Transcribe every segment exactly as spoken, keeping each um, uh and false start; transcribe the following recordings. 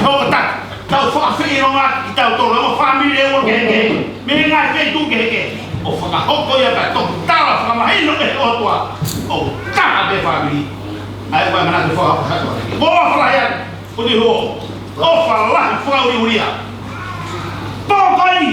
Hoko atu, tau fakafeʻiloaki kitautolu, ʻa e fāmili ʻe ua kehekehe, mei he ngaahi feituʻu kehekehe. ʻO fakahoko ia pea toki tala fakamahino ʻe he ʻOtua ʻoku taha pē fāmili. ʻA ia ko e manatu fakahoko atu. Ko e ʻofa lahi atu, ko e ʻofa lahi fakaʻuliʻulia. Pō ko eni,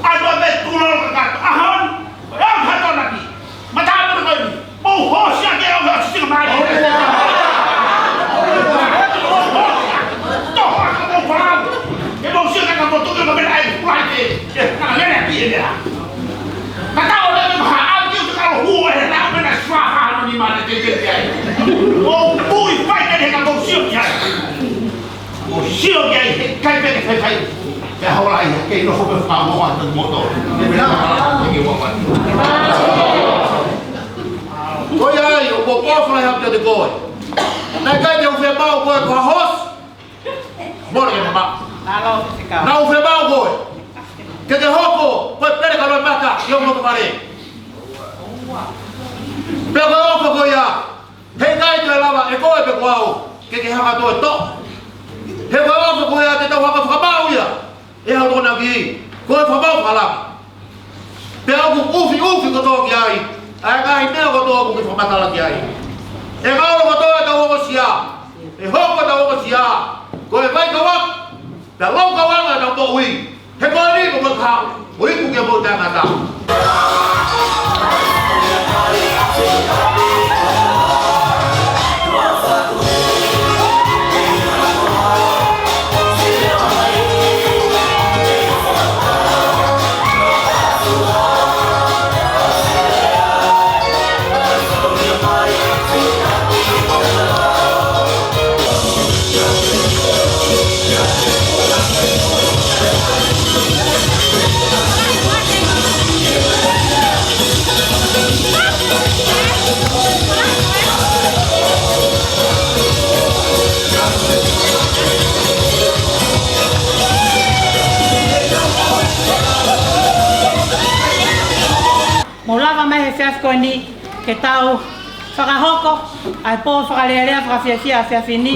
ʻa e meʻa tuʻu lolo kakato, ʻaho ni, ko e ʻaho Atonaki. Matāpuna ko eni, mou hōsi ʻaki e ʻofa ʻo e Sīsū Kalaisi. Toho ʻaki hoʻomou folau. Ke mou sio ki he motuki mo e meʻa ʻa e kulaite. Ke na lele ki he meʻa. Ka tau lele mo ha au ki uta kalo hu e na mena sua ha no ni mane te te te ai. Mou pui fai ke ne ka mou sio ki ai. Mou sio ki ai, he ʻikai pē ke faifai. Pea hola ia, kei nofo pē fakamoa atu moto. Te mena hala, te ke wawa. Ko ia ai, ʻoku ou ʻofa lahi atu kiate koe. Naʻe ʻikai te u fie maʻu koe ko ha hoosi. Mole ke maʻu. Naʻa ku fie maʻu koe ke ke hoko ko e pele ka loe mata ʻi hoku motu fale. Pea ko e ʻofa ko ia, he ʻikai toe lava ʻe koe pe ko au ke ke hanga toe toʻo. He ko e ʻofa ko ia te tau hanga fakamaʻu ia ʻe he Akonaki, ko e fakamaʻu fakalangi. Pea ʻoku ʻufiʻufi kotoa ki ai ʻa e ngaahi meʻa kotoa ʻoku ke fakamatala ki ai. ʻE ngalo kotoa ʻetau ongosia, ʻe hoko ʻetau ongosia ko e vaikauʻaki pea laukauʻanga ʻetau moʻui. He ko eni ko e kahaʻu ʻo iku ki he moʻui taʻengata. Mou lava mai he efiafi ko eni ke tau fakahoko ʻa e pō fakalelea fakafiefia ʻa e efiafi ni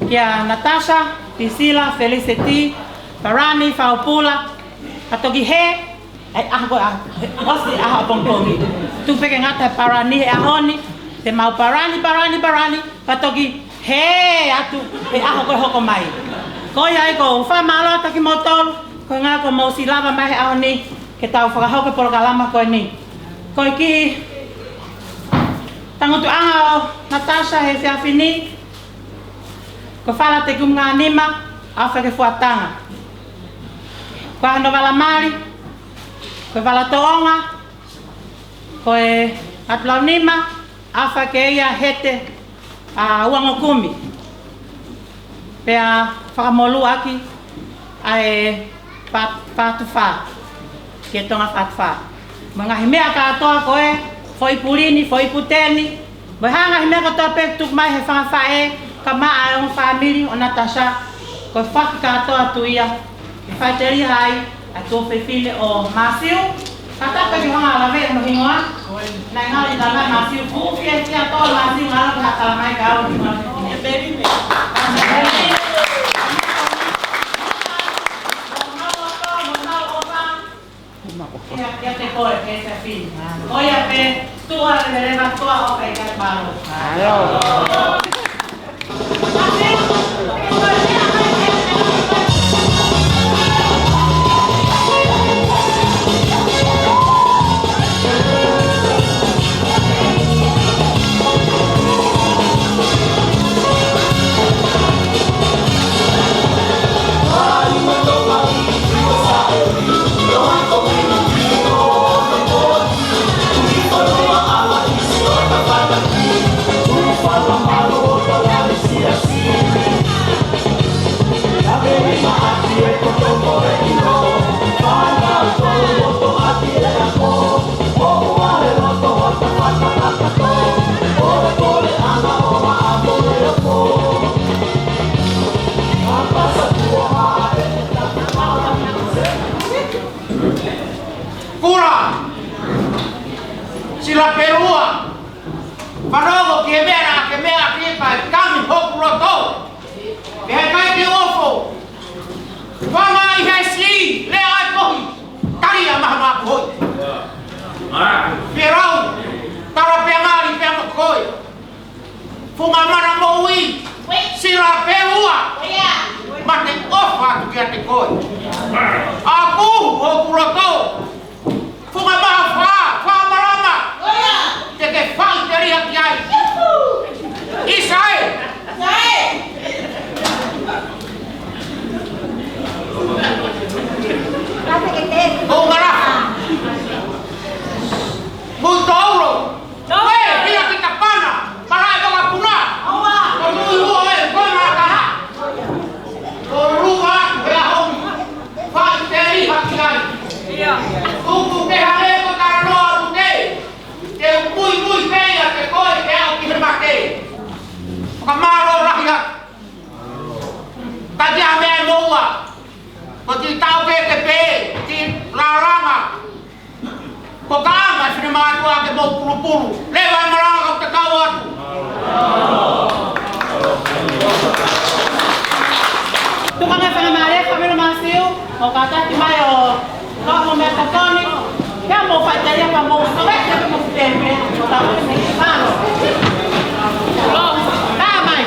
kia Natasha, Pisila, Felicity, Parani, Faupula, ka toki hē, ʻa e ʻaho ko ē, ʻosi ʻaho ʻapongipongi. Tuku pē ke ngata he Parani he ʻaho ni, te mau Parani, Parani, Parani, ka toki hē atu he ʻaho ko ē hoko mai. Ko ia ai ʻoku ou fakamālō atu kiate kimoutolu, ko e ʻuhinga kuo mou siʻi lava mai he ʻaho ni, ke tau fakahoko e polokalama ko eni. Ko e kiʻi tangutuʻanga ʻo Natasha he efiafi ni, ko e fala tekihumongānima, ʻofa ki he fuatanga. Ko hono vala mali, ko e vala toʻonga, ko e ʻatulaunima, ʻofa ki he hete ʻa Uangokumi. Pea fakamolū ʻaki ʻa e Fa-, Fatufa, ki he Tonga Fatufa. Mo e ngaahi meʻa kātoa ko ē, foʻi puli ni, foʻi pute ni, mo e hā ngaahi meʻa kātoa pē tuku mai he fanga faʻē, kae ʻumaʻā e ongo fāmili ʻo Natasha, ko e foaki kātoa atu ia ke faʻiteliha ai ʻa e tuofefine ʻo Masiu. Kātaki ke hanga ʻo lave hono hingoa. Naʻe ngalo ʻi lava Masiu, fuʻu fiefia ʻa Masiu, ngalo ha tala mai kau. Kiate koe, ke se fini. Ko ia pē, tuʻa leveleva, tuʻa ʻofa ʻikai palo. Kula, sila pelua, fanongo ki he meʻa naʻa ke meʻa ki ai pea kami hoku loto. Ke he kai ke ofo, Funga mana moʻui, sila pē ua, ma te ʻofa atu kiate koe. ʻAku, ʻoku loto, funga maha fā, fā malama, te ke faʻiteliha ki ai. ʻIsa ē. ʻO ngalafa. Mui tō ulo. Ue, hia ki Kapana, malaʻe vakapuna. Ko Tui Huo ē, ko e mataha. Ko Lua, ko e aho ni. Faʻiteliha ki ai. Tuku ke hale ko talanoa ʻoku te. Te u muimui pē ia ke koe ke aʻu ki he mate. Fakamālō lahi atu. Ka ʻi ai ha meʻa ʻe moua. Ko e kiʻi taʻokeʻeke pē, kiʻi lālanga. Ko ka anga e finemātuʻa ke mou pulupulu. Leva e malanga ʻo te kau atu. Tuku ange e faingamālie, Fāmili Masiu, ʻo kātaki mai ʻo kau mo e meʻatokoni. Pea mou faʻiteliha pea mou sōvete pea mou pepe. Tau ʻosi. Mālō. Ka mai.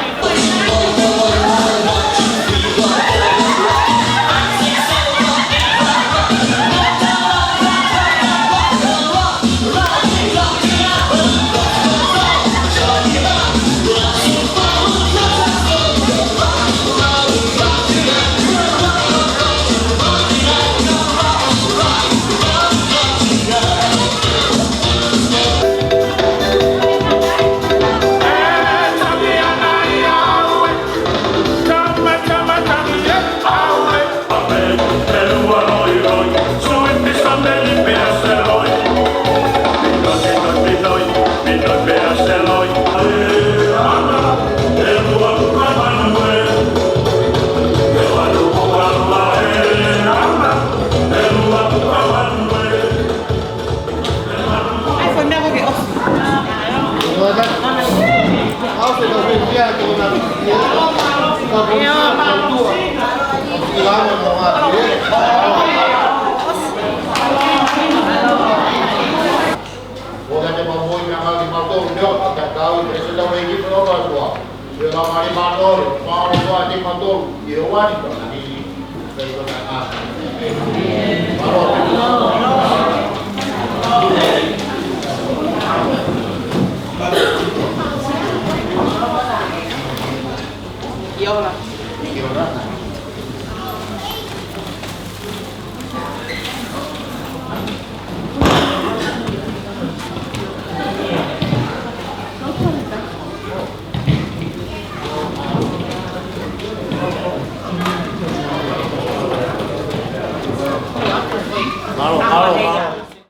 Mālō, mālō, mālō.